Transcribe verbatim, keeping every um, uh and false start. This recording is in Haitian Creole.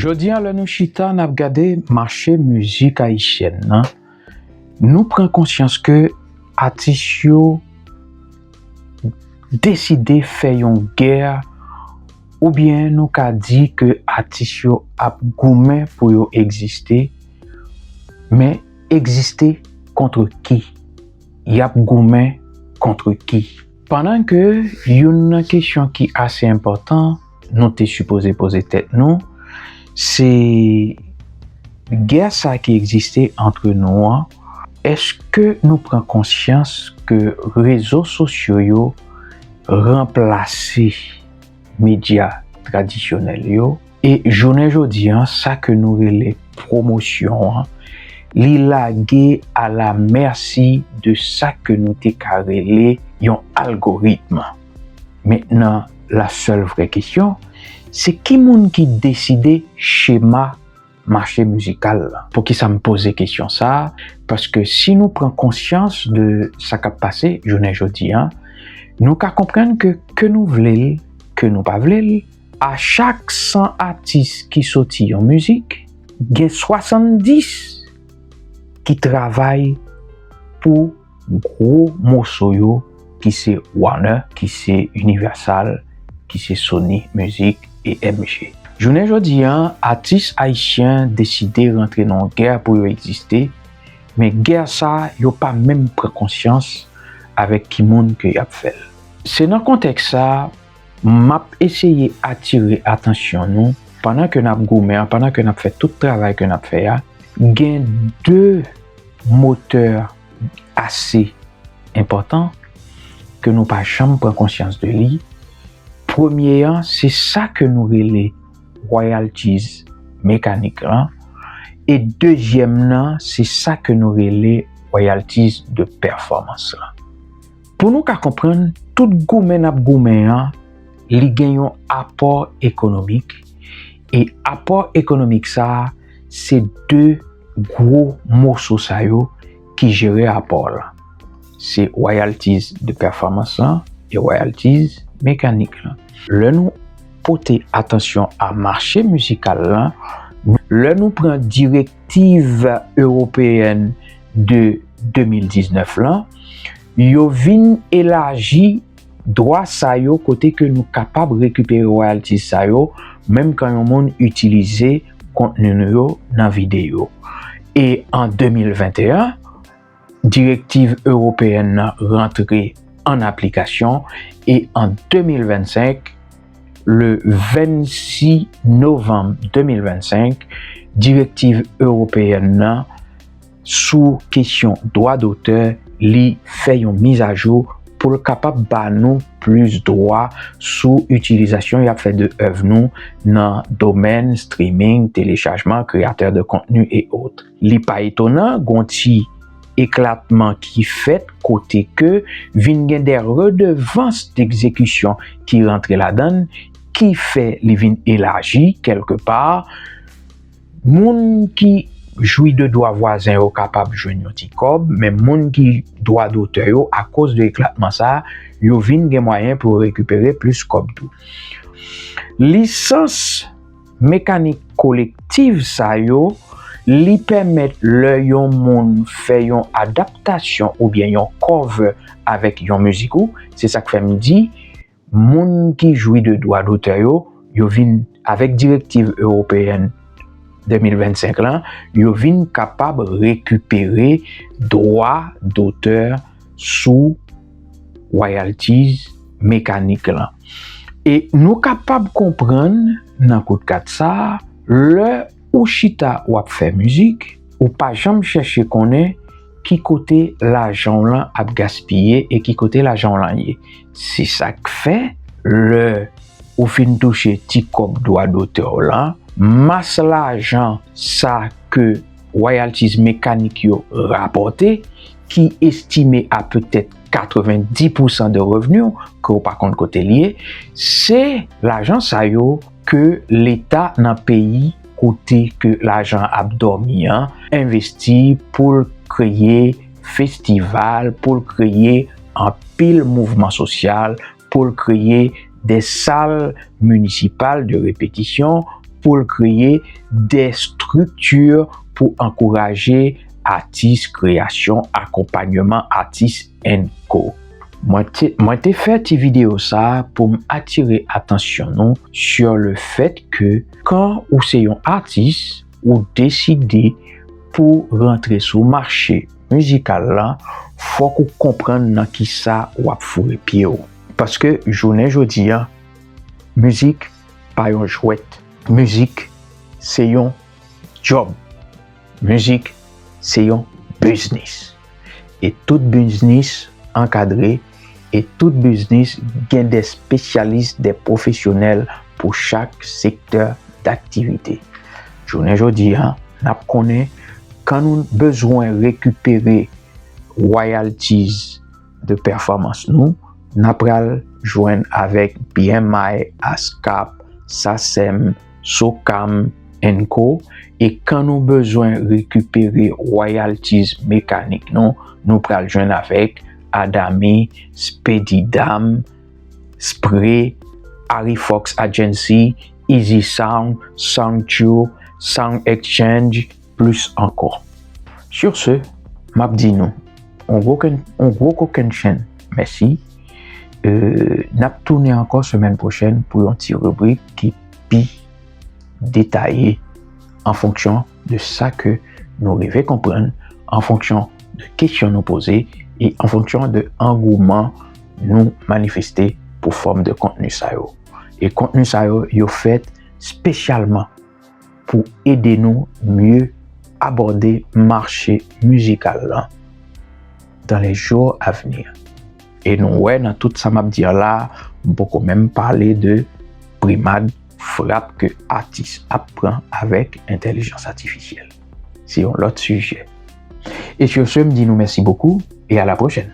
Jodi a, lè nou chita, n ap gade mache mizik ayisyèn nan, nou pran konsyans ke atis yo deside fè yon gè, oubyen nou ka di ke atis yo ap goumen pou yo egziste, men egziste kont ki? Y ap goumen kont ki? Pandan ke youn nan kesyon ki ase enpòtan nou te sipoze poze tèt nou, se gè sa ki egziste ant nou an, èske nou pran konsyans ke rezo sosyo yo ranplase medya tradisyonèl yo? E jounen jodi an, sa ke nou rele pwomosyon an, li lage a la mèsi de sa ke nou te ka rele yon algoritm. Mentnan, la sèl vrè kesyon, se ki moun ki deside chema mache mizikal la? Poukisa m poze kesyon sa a? Paske si nou pran konsyans de sa k ap pase jounen jodi an, nou ka konprann ke, ke nou vle l, ke nou pa vle l, a chak san atis ki soti yon mizik, gen swasanndis ki travay pou gwo moso yo, ki se Warner, ki se Universal, ki se Sony Music e M G. Jounen jodi an, atis ayisyen deside rantre nan yon gè pou yo egziste, men gè sa a, yo pa menm pran konsyans avèk ki moun ke y ap fè l. Se nan kontèks sa a, m ap eseye atire atansyon nou, pandan ke n ap goumen an, pandan ke n ap fè tout travay ke n ap fè a, gen de motè ase enpòtan ke nou pa janm pran konsyans de li. Premye an, se sa ke nou rele royalties mekanik lan. E dezyèm nan, se sa ke nou rele royalties de performance lan. Pou nou ka konprann, tout goumen n ap goumen an, li gen yon apò ekonomik. E apò ekonomik sa a, se de gwo moso sa yo ki jere apò la. Se royalties de performance lan e royalties mekanik lan. Lè nou pote atansyon a mache mizikal lan, lè nou pran direktiv ewopeyèn de de mil diznèf lan, yo vin elaji dwa sa yo kote ke nou kapab rekipere royalties sa yo, menm kan yon moun itilize kontni nou yo nan videyo. E an de mil venteyen, direktiv ewopeyèn nan rantre an aplikasyon e an de mil vennsenk, le vennsis novanm de mil vennsenk, direktiv ewopeyèn nan sou kesyon dwa dotè, li fè yon mizajou pou l kapab ba nou plis dwa sou itilizasyon y ap fè de èv nou nan domèn streaming, telechajman, kreyatè de kontni e ot. Li pa etonan, gon ti eklatman ki fèt kote ke vin gen de redevans d'exécution ki rantre ladan l, ki fè li vin elaji kèlke pa. Moun ki jwi de dwa vwazen yo kapab jwenn yon ti kòb, men moun ki dwa dotè yo, akoz de eklatman sa a, yo vin gen mwayen pou yo rekipere plis kòb tou. Lisans mekanik kolektiv sa yo, li pèmèt lè yon moun fè yon adaptasyon oubyen yon cover avèk yon mizik ou, se sa k fè m di, moun ki jwi de dwa dotè yo, yo vin, avèk direktiv ewopeyèn de mil vennsenk lan, yo vin kapab rekipere dwa dotè sou royalties mekanik lan. E nou kapab konprann nan kout kat sa a, lè ou chita w ap fè mizik, ou pa janm chèche konnen ki kote lajan w lan ap gaspiye e ki kote lajan w lan ye. Se sa k fè, lè ou fin touche ti kòb dwa dotè w lan, mas lajan sa ke royalties mekanik yo rapòte, ki estime a petèt katrevendis pousan de revni w, ke w pa konn kote l ye, se lajan sa yo ke Leta nan peyi kote ke lajan ap dòmi an envesti pou l kreye festival, pou l kreye anpil mouvman sosyal, pou l kreye de sal minisipal de repetisyon, pou l kreye de estrikti pou ankouraje atis, kreyasyon, akonpanyman atis and co. Mwen te, mwen te fè ti videyo sa a pou m atire atansyon nou sur le fait que kan ou se yon atis, ou deside pou rantre sou mache mizikal la, fòk ou konprann nan kisa w ap foure pye w. Paske jounen jodi a, mizik pa yon jwèt. Mizik se yon djòb. Mizik se yon biznis. E tout biznis ankadre, e tout biznis gen de spesyalis, de pwofesyonèl pou chak sektè daktivite. Jounen jodi a, n ap konnen kan nou bezwen rekipere royalties de pèfòmans nou, n ap pral jwenn avèk B M I, ASCAP, SACEM, SOCAM, and co, e kan nou bezwen rekipere royalties mekanik nou, nou pral jwenn avèk Adami, Spedidam, Spre, Arifox Agency, Easy Sound, Soundtube, Sound Exchange, plis ankò. Sur ce, m ap di nou, on gwo ken, on gwo kokennchenn mèsi. Euh, n ap tounen ankò semèn pwochèn pou yon ti ribrik ki pi detaye an fonksyon de sa ke nou rive konprann, an fonksyon de kesyon nou poze e an fonksyon de angouman nou manifeste pou fòm de kontni sa yo. E kontni sa yo, yo fèt espesyalman pou ede nou mye abòde mache mizikal lan dans les jours à venir. E nou wè nan tout sa m ap di an la, m poko menm pale de primad frap ke atis ap pran avèk entèlijans atifisyèl. Se yon lòt sijè. E sur ce, m di nou mèsi bokou e à la prochaine.